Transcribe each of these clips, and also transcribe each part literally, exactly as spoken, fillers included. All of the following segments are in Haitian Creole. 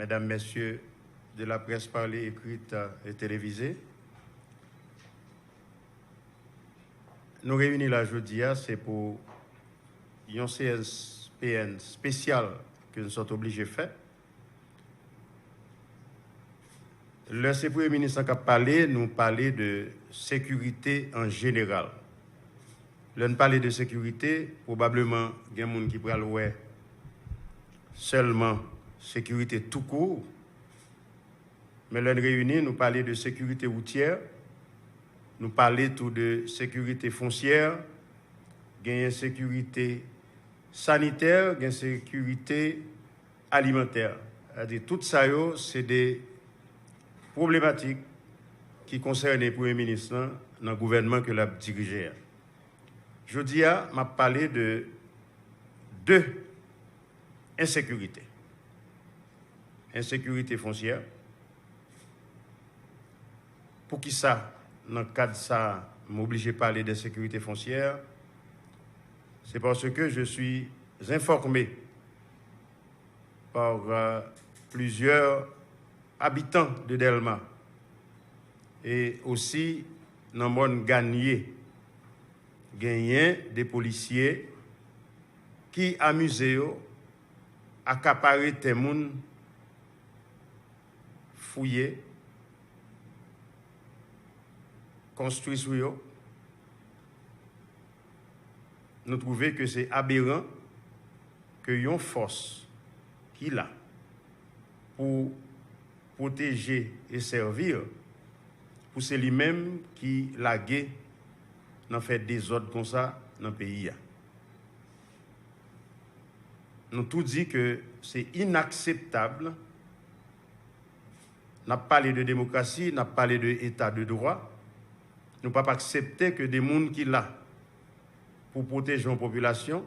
Mesdames, Messieurs de la presse parlée, écrite et télévisée, nou reyini la jodi a, se pou yon C S P N espesyal ke nou sot oblije fè. Lè se Premye Minis lan k ap pale, nou pale de sekirite an jeneral. Lè n pale de sekirite, pwobableman gen moun ki pral wè sèlman sekirite toukou. Men lè n reyini, nou pale de sekirite woutyè, nou pale tou de sekirite fonsyè, genyen sekirite sanitè, gen sekirite alimantè. Sètadi, tout sa yo, se de pwoblematik ki konsène Premye Minis lan nan gouvènman ke l ap dirije a. Jodi a, m ap pale de de ensekirite. Ensekirite fonsyè. Poukisa, nan kad sa, m oblije pale de sekirite fonsyè? C'est parce que je suis informé par euh, plusieurs habitants de Dèlma et aussi nan mòn Ganye, genyen de polisye ki amize yo akapare tè moun, fouye, konstwi sou yo. Nou twouve ke se aberan ke yon fòs ki la pou pwoteje e sèvi, pou se li menm ki lage nan fè dezòd konsa nan peyi a. Nou tou di ke se inakseptab. N ap pale de demokrasi, n ap pale de eta de dwa. Nou p ap aksepte ke de moun ki la pou pwoteje yon popilasyon,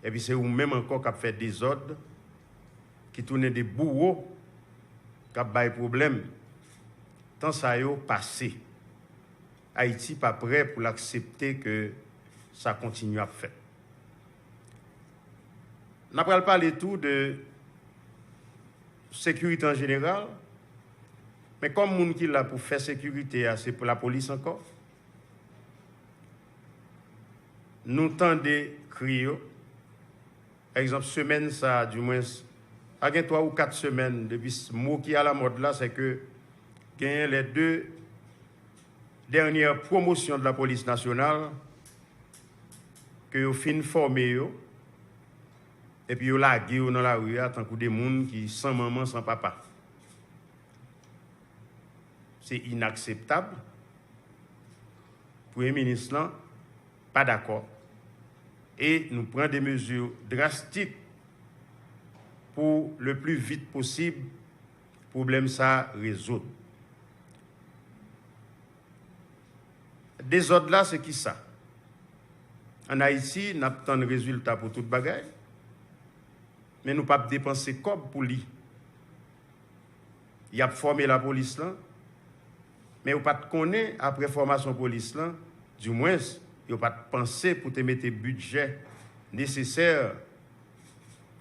epi se ou menm ankò k ap fè dezòd, ki tounen de bouwo, k ap bay pwoblèm. Tan sa yo pase. Ayiti pa prè pou l aksepte ke sa kontinye ap fèt. N a pral pale tou de sekirite an jeneral, men kòm moun ki la pou fè sekirite a, se pou lapolis ankò. Nou tande kri yo. Pa egzanp, semèn sa a, dimwens, sa gen twa ou kat semèn depi s- mo ki alamòd la, se ke genyen les deux dernières promotions de la police nationale ke yo fin fòme yo, epi yo lage yo nan lari a tankou de moun ki san manman, san papa. Se inakseptab. Premye minis lan pa dakò. E nou pran de mezi drastik pou le pli vit posib pwoblèm sa a rezoud. Dezòd la, se ki sa? Ann Ayiti, n ap tann rezilta pou tout bagay, men nou p ap depanse kòb pou li. Y ap fòme lapolis lan, men yo pa t konnen, apre fòmasyon polis lan, dimwens, yo pa t panse pou te mete bidjè nesesè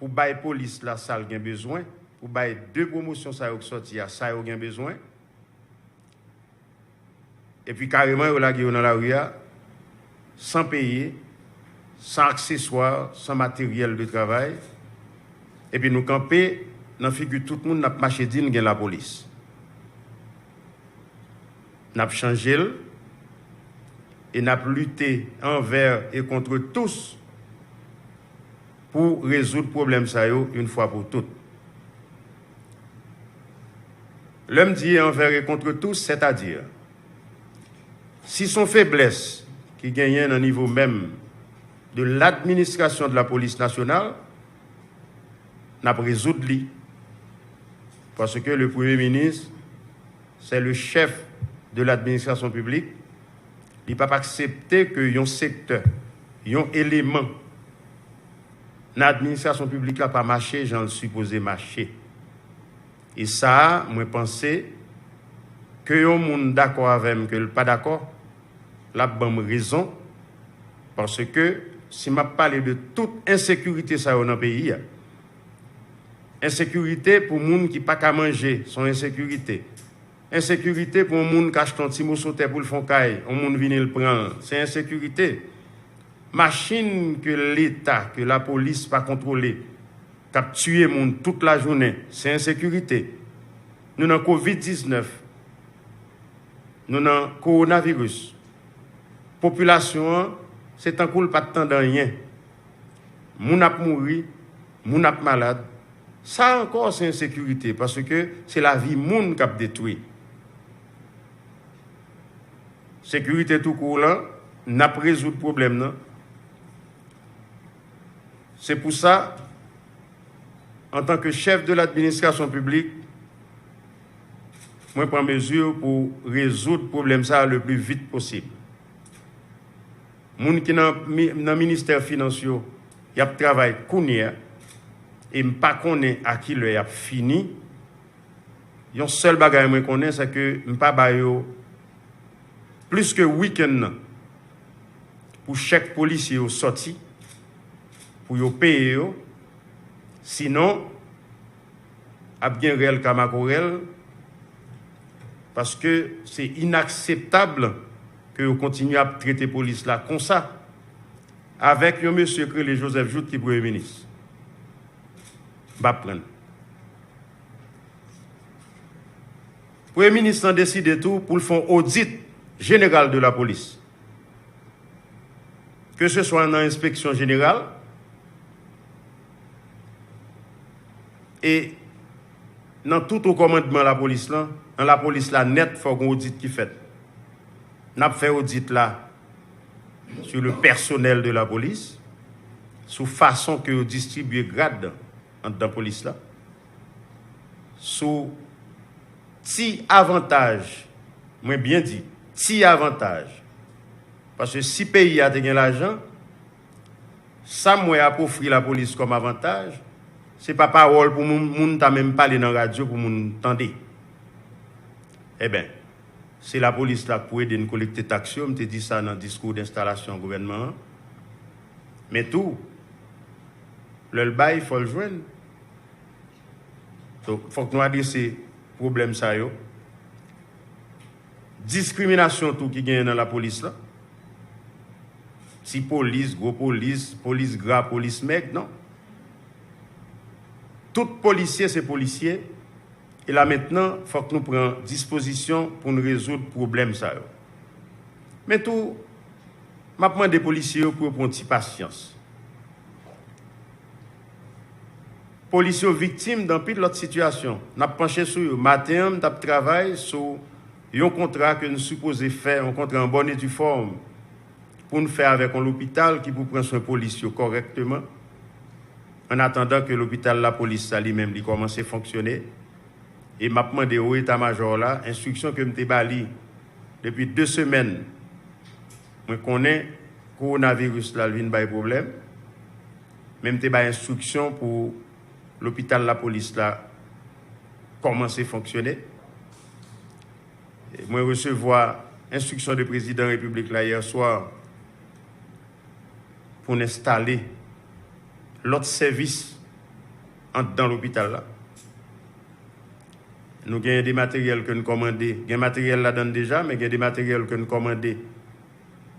pou bay polis la sa l gen bezwen, pou bay de pwomosyon sa yo k sòti a sa yo gen bezwen. Epi kareman, yo lage yo nan lari a, san peye, san akseswa, san materyèl de travay. Epi nou kanpe nan figi tout moun, n ap mache di n gen lapolis. N ap chanje l e n ap lite anvè e contre tous pou rezoud pwoblèm sa yo yon fwa pou tout. Lè m di anvè e contre tous, sètadi, si s on feblès ki genyen nan nivo menm de ladministrasyon de la polis nasyonal, n ap rezoud li. Paske le premye minis, se le chèf de ladministrasyon piblik, li p ap aksepte ke yon sektè, yon eleman nan administrasyon piblik la pa mache jan l sipoze mache. E sa a, mwen panse, ke yon moun dakò avè m, ke l pa dakò, l ap ban m rezon, paske si m ap pale de tout ensekirite sa yo nan peyi a, Ensekirite pou moun ki pa ka manje, se yon ensekirite. Ensekirite pou yon moun k achte yon ti moso tè pou l fè yon kay, yon moun vini l pran l, se ensekirite. Machin ke Leta, ke lapolis pa kontwole, k ap tiye moun tout lajounen, se ensekirite. Nou nan kovid diznèf, nou nan kowonaviris. Popilasyon an, se tankou l pa t tande anyen. Moun ap mouri, moun ap malad. Sa ankò se ensekirite, paske se lavi moun k ap detwi. Sekirite tou kout lan, n ap rezoud pwoblèm nan. Se pou sa, antanke chèf de ladministrasyon piblik, mwen pran mezi pou rezoud pwoblèm sa a le pli vit posib. Moun ki nan mi-, nan ministè finans yo, y ap travay kounye a, e m pa konnen a ki lè y ap fini. Yon sèl bagay mwen konnen, se ke m pa ba yo plis ke wikenn nan pou chèk polisye yo sòti, pou yo peye yo. Sinon, ap gen rèl ka makorèl, paske se inakseptab ke yo kontinye ap trete polis la konsa, avèk yon mesye k rele Joseph Jouthe ki premye minis. M p ap pran l. Premye minis lan deside tou pou l fè yon odit jeneral de lapolis. Ke se swa nan enspeksyon jeneral, e nan tout wo kòmandman lapolis lan, nan lapolis la nèt, fòk yon odit ki fèt. N ap fè odit la sur le personnel de la police, sou fason ke yo distribye grad anndan polis la, sou ti avantaj, mwen byen di, ti avantaj. Paske si peyi a te gen lajan, sa m wè y ap ofri lapolis kòm avantaj, se pa pawòl pou moun, moun ta menm pale nan radyo pou moun tande. Eben, se lapolis la k pou ede n kolekte taks yo, m te di sa nan diskou denstalasyon gouvènman an. Men tou, lè l bay, fò l jwenn. Donk, fòk nou adrese pwoblèm sa yo. Diskriminasyon tou ki genyen nan lapolis la. Ti polis, gwo polis, polis gra, polis mèg, non. Tout polisye se polisye. E la mentnan, fòk nou pran dispozisyon pou n rezoud pwoblèm sa yo. Men tou, m ap mande polisye yo pou yo pran ti pasyans. Polis yo viktim d anpil lòt sitiyasyon. N ap panche sou yo. Maten an, m t ap travay sou yon kontra ke n sipoze fè, yon kontra an bòn e di fòm, pou n fè avèk yon lopital ki pou pran swen polis yo kòrèkteman, an atandan ke lopital lapolis sa li menm li kòmanse fonksyone. E m ap mande wo eta majò la, enstriksyon ke m te ba li depi de semèn, mwen konnen kowonaviris la l vin bay pwoblèm, men m te bay enstriksyon pou lopital lapolis la kòmanse fonksyone. Mwen resevwa enstriksyon de prezidan repiblik la yè swa pou n enstale lòt sèvis anndan lopital la. Nou gen de materyèl ke n kòmande, gen materyèl ladan l deja, men gen de materyèl ke n kòmande.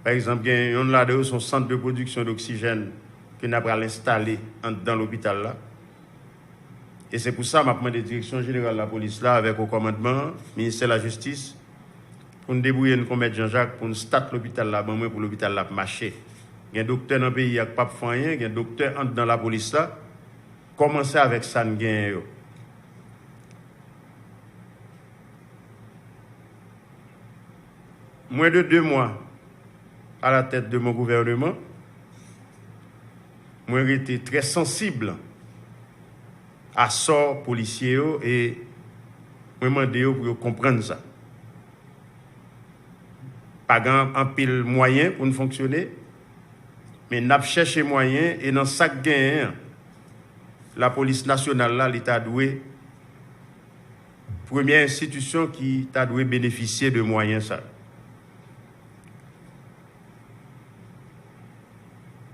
Pa egzanp, gen yonn ladan yo se yon sant de pwodiksyon doksijèn ke n apral enstale anndan lopital la. E se pou sa m ap mande Direksyon Jeneral Lapolis la avèk wo kòmandman an, Ministè Lajistis, pou n debwouye n kon Mèt Janjak pou n stat lopital la ban mwen pou lopital la ap mache. Gen doktè nan peyi a k p ap fè anyen, gen doktè anndan lapolis la. Kòmanse avèk sa n genyen yo. Moins de deux mois à la tête de mon gouvernement, mwen rete trè sansib a sò polisye yo e mwen mande yo pou yo konprann sa. Pa gen anpil mwayen pou n fonksyone, men n ap chèche mwayen e nan sa k genyen an, lapolis nasyonal la, li ta dwe premyè enstitisyon ki ta dwe benefisye de mwayen sa yo.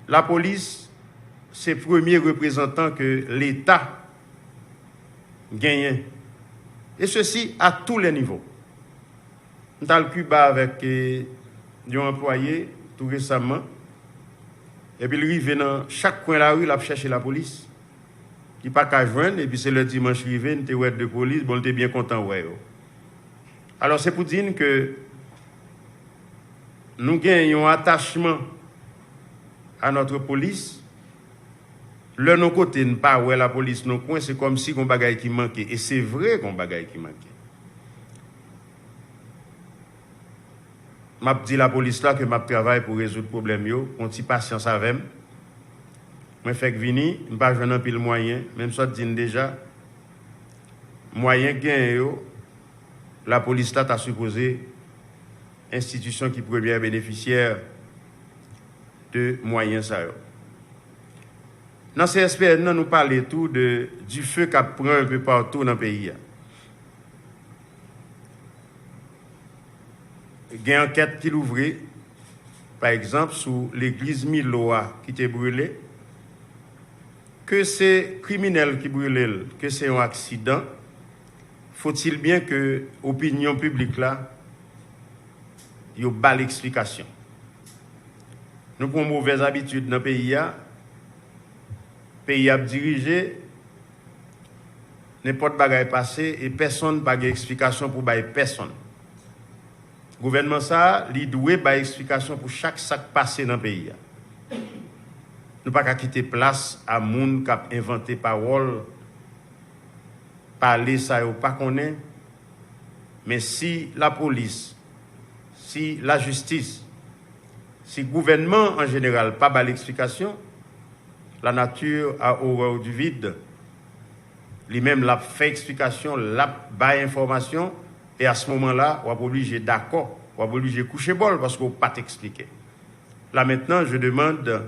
Lapolis se premye reprezantan ke Leta genyen. Et ceci à tous les niveaux. M t al Kiba avèk, eh, yon anplwaye tou resaman. Epi l rive nan chak kwen lari, l ap chèche lapolis. Li pa ka jwenn, epi se lè dimanch rive, n te wè de polis, bon, l te byen kontan wè yo. Alò, se pou di n ke nou gen yon atachman a notre polis. Lè nou kote n pa wè lapolis nan kwen, se kòmsi gon bagay ki manke. E se vre gon bagay ki manke. M ap di lapolis la ke m ap travay pou rezoud pwoblèm yo, yon ti pasyans avè m. Mwen fèk vini, m pa jwenn anpil mwayen, men m sot di n deja, mwayen k genyen yo, lapolis la ta sipoze enstitisyon ki premyè benefisyè de mwayen sa yo. Nan C S P N nan, nou pale tou de dife k ap pran un peu partout nan peyi a. Gen ankèt ki louvri, pa egzanp, sou legliz Milo a ki te brile. Ke se kriminèl ki brile l, ke se yon aksidan, faut-il bien ke opinyon piblik la, yo ba l eksplikasyon. Nou pran yon movèz abitid nan peyi a. Peyi a ap dirije, nenpòt bagay pase e pèsonn pa gen eksplikasyon pou bay pèsonn. Gouvènman sa a, li dwe bay eksplikasyon pou chak sa k pase nan peyi a. Nou pa ka kite plas a moun k ap envante pawòl, pale sa yo pa konnen. Men si lapolis, si lajistis, si gouvènman an jeneral pa ba l eksplikasyon, la nature a horreur du vide. Li menm, l ap fè eksplikasyon, l ap bay enfòmasyon, e a se moman la, w ap oblije dakò, w ap oblije kouche bò l paske w pa t eksplike. Là maintenant, je demande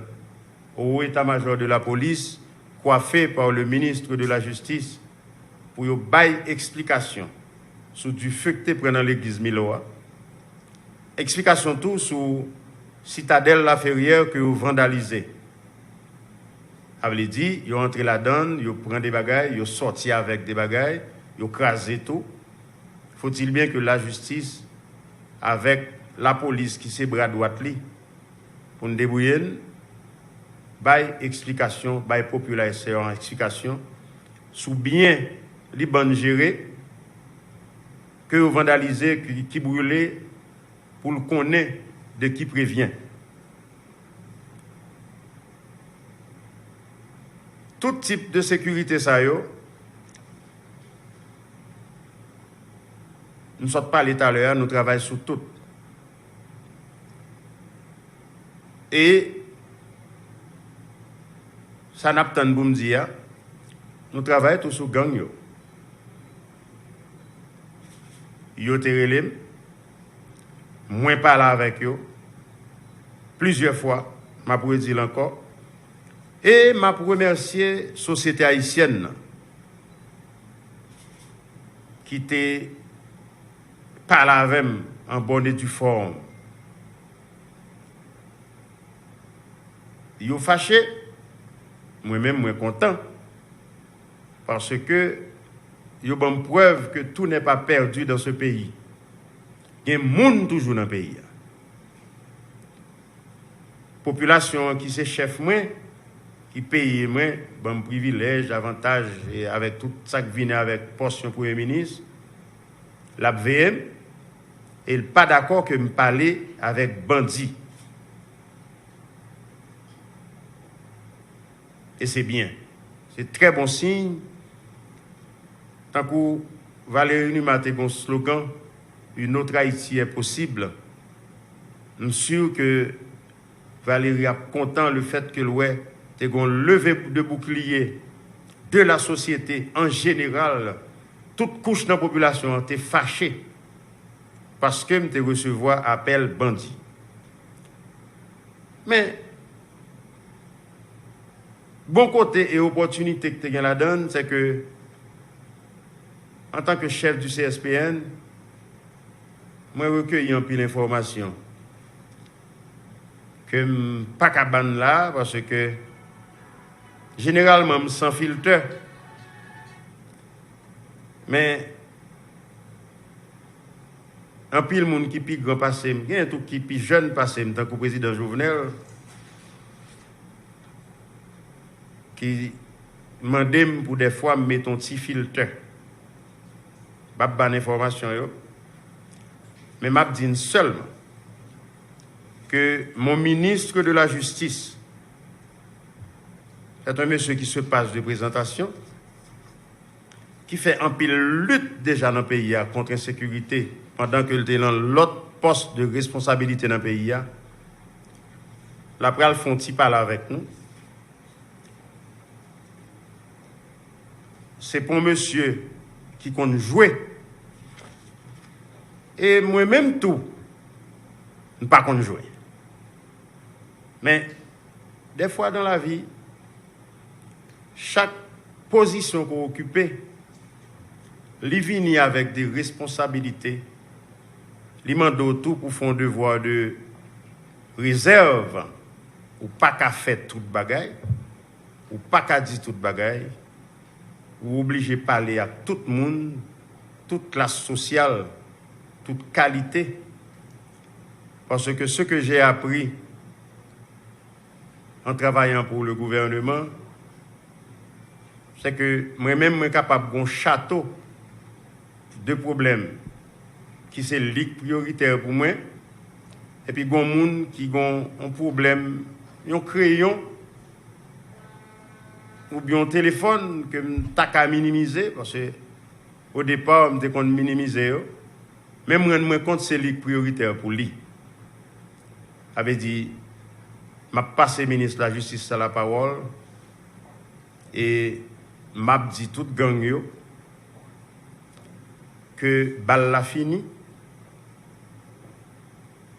au haut état-major de la police, coiffé par le ministre de la Justice, pou yo bay eksplikasyon sou dife k te pran nan legliz Milo a, eksplikasyon tou sou Sitadèl Laferyè ke yo vandalize. Sa vle di, yo antre ladan l, yo pran de bagay, yo sòti avèk de bagay, yo kraze tou. Faut-il bien que la justice, avèk lapolis ki se bra dwat li, pou n debouye n, bay eksplikasyon, bay popilasyon an eksplikasyon sou byen li bann jere, ke yo vandalize, ki, ki brile, pou l konnen de qui prévient. Tout tip de sekirite sa yo, m sot pale talè a, nou travay sou tout. E sa n ap tann pou m di a, nou travay tou sou gang yo. Yo te rele m, mwen pale avèk yo plizyè fwa, m ap redi l ankò. E m ap remèsye sosyete ayisyèn nan ki te pale avè m an bòn e di fòm. Yo fache, mwen menm mwen kontan, paske yo ban m prèv ke tout n'est pas perdu dans ce pays. Gen moun toujou nan peyi a. Popilasyon an ki se chèf mwen, ki peye mwen, ban m privilèj, avantaj, e avèk tout sa k vini avèk pòs yon premye minis, l ap veye m, e l pa dakò ke m pale avèk bandi. E se byen. Se trè bon siy. Tankou Valéry Numa te gen yon slogan, Une autre Haïti est possible. M si ke Valéry ap kontan le fèt ke l wè te gen yon leve de boukliye de la sosyete an jeneral, tout kouch nan popilasyon an te fache paske m te resevwa apèl bandi. Men, bon kote e opòtinite ki te gen ladan l, se ke, antanke chèf di C S P N, mwen rekeyi anpil enfòmasyon ke m pa ka ban n la, paske jeneralman m san filtè. Men, anpil moun ki pi gran pase m, gen tou ki pi jèn pase m, tankou prezidan Jovenel, ki mande m pou dèfwa m met yon ti filtè. M ap ba n enfòmasyon yo, men m ap di n sèlman ke mon ministre de la Justice est un monsieur qui se passe de présentation, ki fè anpil lit deja nan peyi a kont ensekirite, pandan ke l te nan lòt pòs de responsabilite nan peyi a, l ap pral fè yon ti pale avèk nou. Se pa yon mesye ki konn jwe. E mwen menm tou, m pa konn jwe. Men, dèfwa dan lavi, chak pozisyon ke w okipe, li vini avèk de responsabilite. Li mande w tou pou fè yon devwa de rezèv. Ou pa ka fè tout bagay, ou pa ka di tout bagay, ou oblije pale ak tout moun, tout klas sosyal, tout kalite. Parce que ce que j'ai appris en travaillant pour le gouvernement, c'est que mwen menm, mwen kapab gon chato de pwoblèm ki se li k priyoritè pou mwen, epi gon moun ki gon yon pwoblèm, yon kreyon, oubyen yon telefòn ke m ta ka minimize, paske o depa, m te konn minimize yo, men m rann mwen kont se li k priyoritè pou li. Sa vle di, m ap pase minis lajistis la lapawòl, e m ap di tout gang yo ke bal la fini.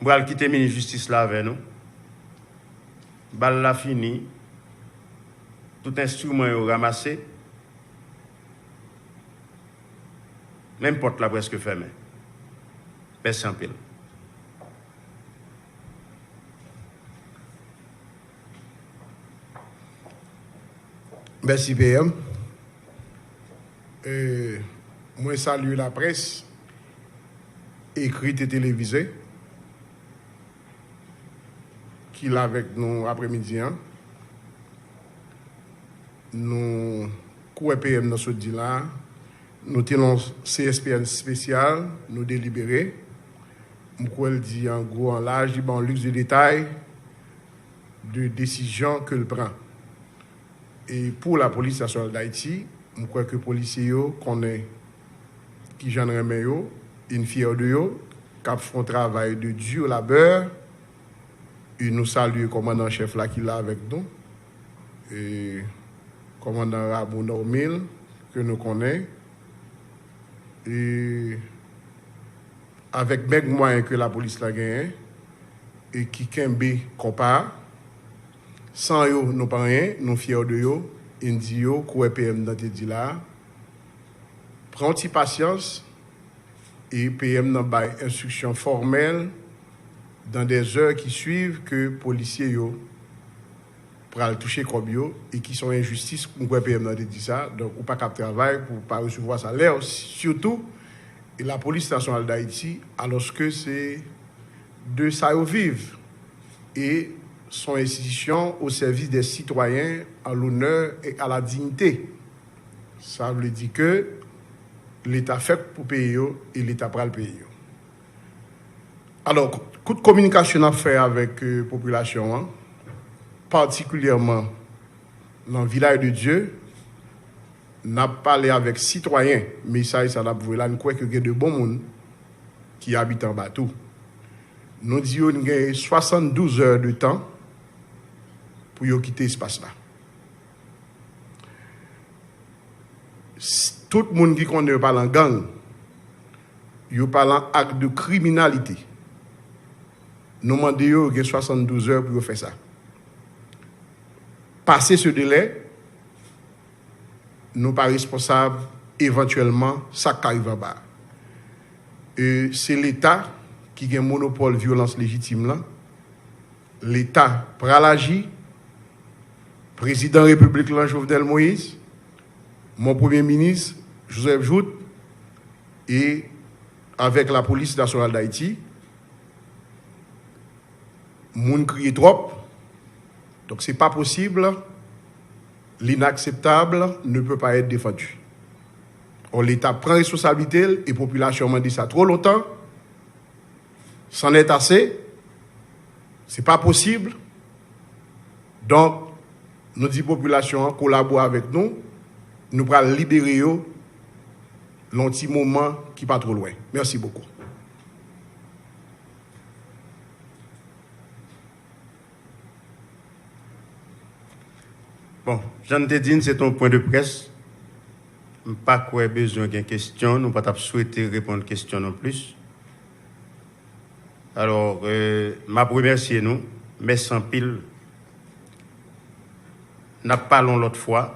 M pral kite minis jistis la avè nou. Bal la fini. Tout enstriman yo ranmase. Menm pòt la prèske fèmen. Mèsi anpil. Mèsi, P M. E, mwen salye laprès, ekrit e televize, ki la avèk nou aprèmidi an. Nou kwè P M nan sot di la, nou te nan C S P N espesyal, nou delibere. M kwè l di an gwo, an laj, li ba yon lis de detay de desizyon ke l pran. E pou Lapolis Nasyonal d Ayiti, m kwè ke polisye yo konnen kijan n renmen yo, e n fyè de yo, k ap fè yon travay de dur labeur. E nou salye kòmandan an chèf la ki la avèk nou, e kòmandan Rameau Normil, ke nou konnen, e avèk mèg mwayen ke lapolis la genyen, e ki kenbe konpa a, san yo, nou pa anyen, nou fyè de yo, e n di yo, kwè P M nan te di la a, pran yon ti pasyans, e P M nan bay enstriksyon fòmèl, dans des heures qui suivent, ke polisye yo pral touche kòb yo, e ki se yon enjistis, m kwè P M nan te di sa, donk ou pa ka ap travay pou w pa resevwa salè w, sitou, e Lapolis Nasyonal d Ayiti, alòske se de sa yo viv, e se yon enstitisyon au service des citoyens, en l'honneur et à la dignité. Sa vle di ke Leta fèt pou peye yo, e Leta pral peye yo. Alò, kout kominikasyon n ap fè avèk, euh, popilasyon an, patikilyèman nan Vilaj de Dye, n ap pale avèk sitwayen, mesaj sa n ap voye la, n kwè ke gen de bon moun ki abite anba tou. Nou di yo n gen swasanndouz è de tan pou yo kite espas la. S-, tout moun ki konnen yo pa lan gang, yo pa lan ak de kriminalite. Nou mande yo, yo gen swasanndouz è pou yo fè sa. Pase se delè, nou pa responsab evantyèlman sa k ka rive anba. E se Leta ki gen monopòl vyolans lejitim lan. Leta pral aji. Prezidan Repiblik lan, Jovenel Moïse, mon premye minis, Joseph Jouthe, E avèk Lapolis Nasyonal Dayiti, moun kriye twòp. Donk, se pa posib. L'inakseptab ne peut pas être défendu. Or, Leta pran responsablite l e popilasyon an mande sa twò lontan. C'en est assez. Se pa posib. Donk, nou di popilasyon an kolabore avèk nou. Nou pral libere yo nan yon ti moman ki pa twò lwen. Mèsi bokou. Bon, jan n te di n, se te yon pwen de près. M pa kwè bezwen gen kesyon, nou pa t ap swete reponn kesyon non plis. Alò, euh, m ap remèsye nou. Mèsi anpil. N ap pale yon lòt fwa.